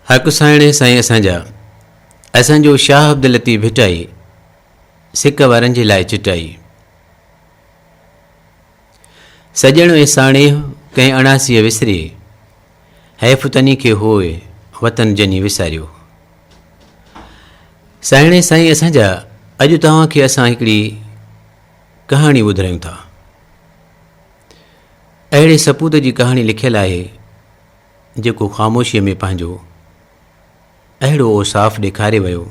حق سائڻي سائين اسان جا. اسان جو شاهه عبداللطيف ڀٽائي سڪ وارن جي لاء چٽائي. سڄڻ ۽ ساڻيهه ڪنهن اڻاسيء وسري، حيف تني کي هوء وطن جني وساريو. سائڻي سائين اسان جا اڄ توهان کي اسان هڪڙي ڪهاڻي ٻڌرايون ٿا. اهڙي سپوت جي ڪهاڻي لکيل آهي جيڪو خاموشيء ۾ پنهنجو اهڙو اوصاف ڏيکاري ويو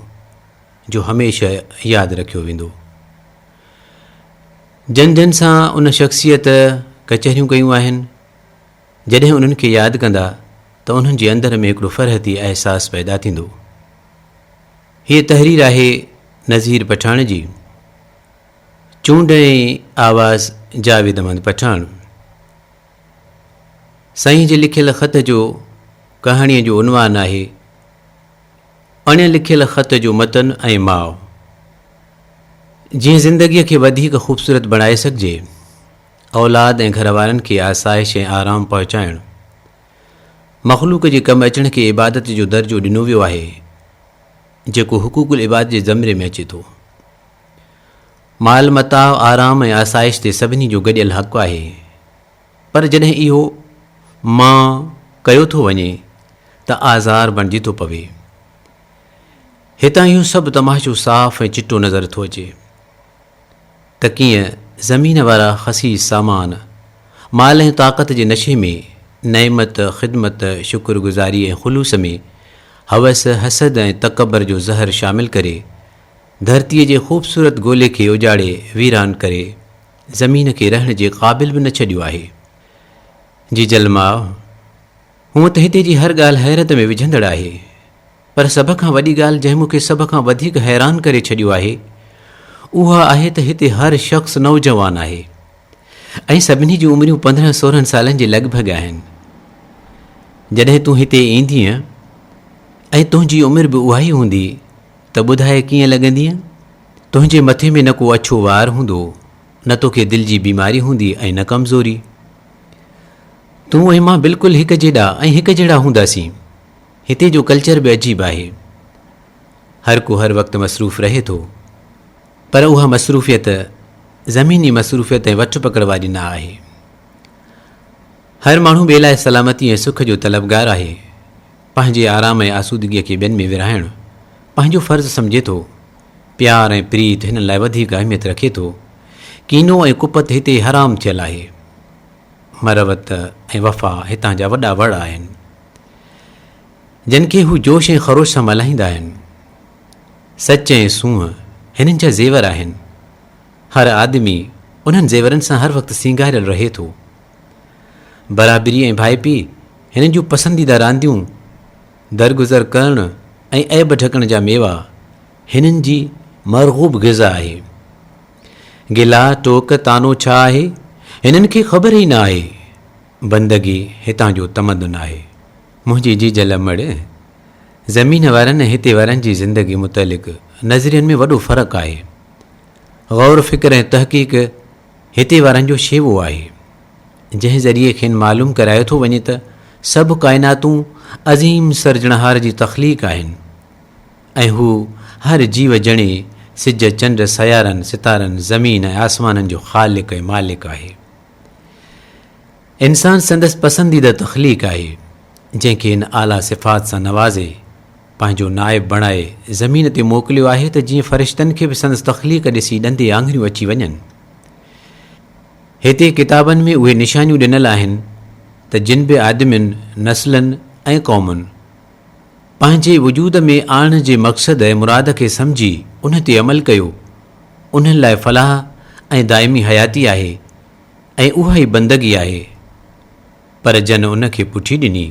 جو هميشه ياد رکيو ويندو. جن جن سان ان شخصيت ڪچهريون ڪيون آهن، جڏهن انهن کي ياد ڪندا ته انهن جي اندر ۾ هڪڙو فرحتي احساس پيدا ٿيندو. هيء تحرير آهي نذير پٺاڻ جي. چونڊ ۽ آواز جاويد احمد پٺاڻ. سائين جي لکيل خط جو ڪهاڻيء جو عنوان آهي اڻ لکيل خط جو متن ۽ ماء. جيئن زندگيء کي وڌيڪ خوبصورت بڻائي سگهجي، اولاد ۽ گهر وارن کي آسائش ۽ آرام پهچائڻ، مخلوق جي ڪم اچڻ کي عبادت جو درجو ڏنو ويو آهي، جيڪو حقوق العباد جي زمري ۾ اچي ٿو. مال متاع، آرام ۽ آسائش تي سڀني جو گڏيل حق آهي، پر جڏهن اهو مان ڪيو ٿو وڃي ته آزار بڻجي ٿو پوي. هتان اهو سڀ تماشو صاف ۽ چٽو نظر ٿو اچي ته ڪيئن زمين وارا خسيس سامان، مال ۽ طاقت جي نشي ۾ نعمت، خدمت، شڪر گذاري ۽ خلوص ۾ هوس، حسد ۽ تڪبر جو زهر شامل ڪري ڌرتيء جي خوبصورت گولي کي اجاڙي ويران ڪري زمين کي رهڻ جي قابل به نه ڇڏيو آهي. جيجل ماء! هونء ته هتي جي هر ڳالهه حيرت ۾ وجهندڙ آهي، پر سڀ کان وڏي ڳالهه جنهن مون کي سڀ کان وڌيڪ حيران ڪري ڇڏيو آهي، اها آهي ته هتي هر شخص نوجوان آهي ۽ سڀني جون عمريون 15 16 سالن جي لڳ ڀڳ آهن. جڏهن تون هتي ايندينء ۽ تنهنجي عمر به اها ئي هوندي ته ٻڌاء ڪيئن لڳندينء؟ تنهنجي مٿي ۾ نه ڪو اڇو وار هوندو، نه توکي دل جي بيماري هوندي ۽ نه ڪمزوري. تون ۽ مان بلڪل هڪ جيڏا ۽ هڪ جهڙا هونداسين. هتي جو ڪلچر به عجيب آهي. هر ڪو هر وقت مصروف رهي ٿو. پر اها مصروفيت زميني مصروفيت ۽ وٺ پڪڙ واري نه آهي. هر ماڻهو ٻئي لاء سلامتي ۽ سک جو طلبگار آهي. پنهنجي آرام ۽ آسودگيء کي ٻين ۾ ورهائڻ پنهنجو فرض سمجهي ٿو. پيار ۽ پريت هنن لاء وڌيڪ اهميت رکي ٿو. ڪينو ۽ ڪپت هتي حرام ٿيل آهي. مروت ۽ وفا هتان جا وڏا وڙ آهن. جن کي هو جوش ۽ خروش سان ملهائيندا آهن. سچ ۽ سونهن هنن جا زيور آهن. هر آدمي انهن زيورن سان هر وقت سينگاريل رهي ٿو. برابري ۽ ڀائپي هنن جون پسنديده رانديون، درگذر ڪرڻ ۽ عيب ڍڪڻ جا ميوا هنن جي مرغوب غذا آهي. گلا، ٽوڪ، طعنو ڇا آهي، هنن کي خبر ئي نه آهي. بندگي هتان جو تمدن آهي. منهنجي جيجل امڙ، زمين وارن ۽ هتي وارن جي زندگي متعلق نظرين ۾ وڏو فرق آهي. غور فڪر ۽ تحقيق هتي وارن جو شيوو آهي، جنهن ذريعي کين معلوم ڪرايو ٿو وڃي ته سڀ ڪائناتون عظيم سرجڻهار جي تخليق آهن ۽ هو هر جيو جڻي، سج، چنڊ، سيارن، ستارن، زمين ۽ آسمانن جو خالق ۽ مالڪ آهي. انسان سندس پسنديده تخليق آهي، جنهن کي هن اعليٰ صفات سان نوازي، پنهنجو نائب بڻائي زمين تي موڪليو آهي ته جيئن فرشتن کي به سندس تخليق ڏسي ڏندي آڱريون اچي وڃن. هتي ڪتابن ۾ اهي نشانيون ڏنل آهن ته جن به آدمين، نسلن ۽ قومن پنهنجي وجود ۾ آڻڻ جي مقصد ۽ مراد کي سمجهي ان تي عمل ڪيو، انهن لاء فلاح ۽ دائمي حياتي آهي ۽ اها ئي بندگي آهي. پر جن ان کي پٺي ڏني،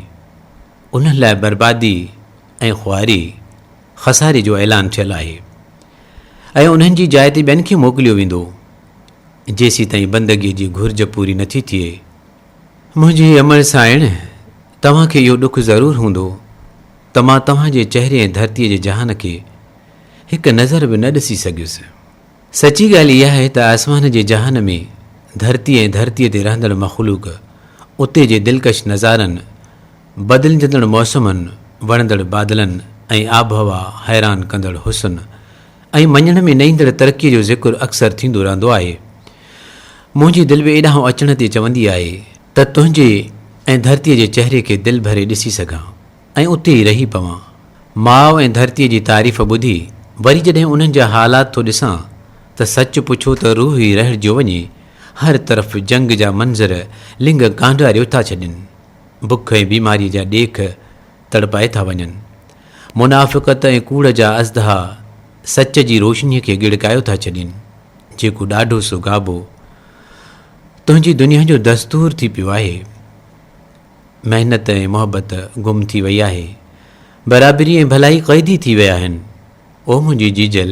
انهن لاء بربادي ۽ خواري، خساري جو اعلان ٿيل آهي ۽ انهن جي جاء تي ٻين کي موڪليو ويندو، جيسيتائين بندگيء جي گهرج پوري نٿي ٿئي. منهنجي امڙ سائڻ، توهان کي اهو ڏک ضرور هوندو ته مان توهان جي چهري ۽ ڌرتيء جي جهان کي هڪ نظر به نه ڏسي سگهيس. سچي ڳالهه اها آهي ته آسمان جي جهان ۾ ڌرتي ۽ ڌرتيء تي رهندڙ مخلوق، اتي جي دلڪش نظارن، بدلجندڙ موسمن، وڻندڙ بادلن ۽ آبهوا حيران ڪندڙ حسن ۽ مڃڻ ۾ نه ايندڙ ترقيء جو ذڪر اڪثر ٿيندو رهندو آهي. منهنجي دل به ايڏانهن اچڻ تي چوندي آهي ته تنهنجي ۽ ڌرتيء جي چهري کي دل ڀري ڏسي سگهان ۽ اتي ئي رهي پوان. ماء ۽ ڌرتيء جي تعريف ٻڌي وري جڏهن انهن جا حالات ٿو ڏسان ته سچ پڇو ته روح ئي رهڙجيو وڃي. هر طرف جنگ جا منظر لڱ ڪانڊاريو ٿا ڇڏين. بک ۽ بيماريء جا ڏيک تڙپائي ٿا وڃن. منافقت ۽ ڪوڙ جا ازدها سچ جي روشنيء کي ڳڙڪايو ٿا ڇڏين، جيڪو ڏاڍو سو گابو تنهنجي دنيا جو دستور ٿي پيو آهي. محنت ۽ محبت گم ٿي وئي آهي. برابري ۽ ڀلائي قيدي ٿي ويا آهن. او منهنجي جيجل!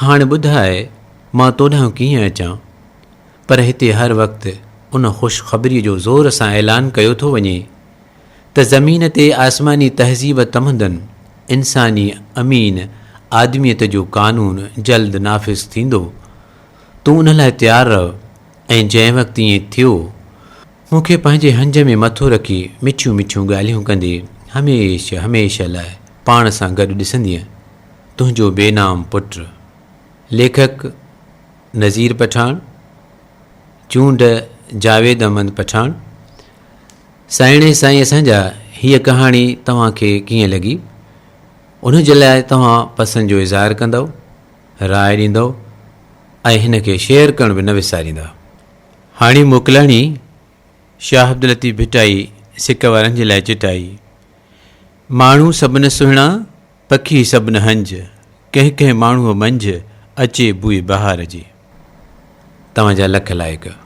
هاڻ ٻڌاء مان توڏانهن ڪيئن اچان؟ پر هتي هر وقت ان خوشخبريء جو زور سان اعلان ڪيو ٿو وڃي ته زمين تي آسماني تهذيب تمدن، انساني امين آدميت جو قانون جلد نافذ ٿيندو. تون ان لاء تيار رهه ۽ جنهن وقت ائين ٿيو، مون کي پنهنجي هنج ۾ مٿو رکي مٺيون مٺيون ڳالهيون ڪندي هميشه هميشه لاء پاڻ سان گڏ ڏسندينء. تنهنجو بي نام پٽ. ليکڪ، نذير پٺاڻ، چونڊ، جاويد احمد پٺاڻ. سائڻي سائين اسان جا هيء ڪهاڻي توهان کي ڪيئن لڳي؟ ان جي لاء توهان پسند جو اظهار ڪندؤ، راء ڏيندؤ ۽ هن کي شيئر ڪرڻ به نه وساريندا. هاڻي موڪلاڻي شاهه عبداللطيف ڀٽائي سڪ وارن جي لاء چٽائي. ماڻهو سڀ نه سهڻا، پکي سڀ نه هنج، ڪنهن ڪنهن ماڻهوء منجهه اچي بوء بهار جي. توهان جا لک لائق.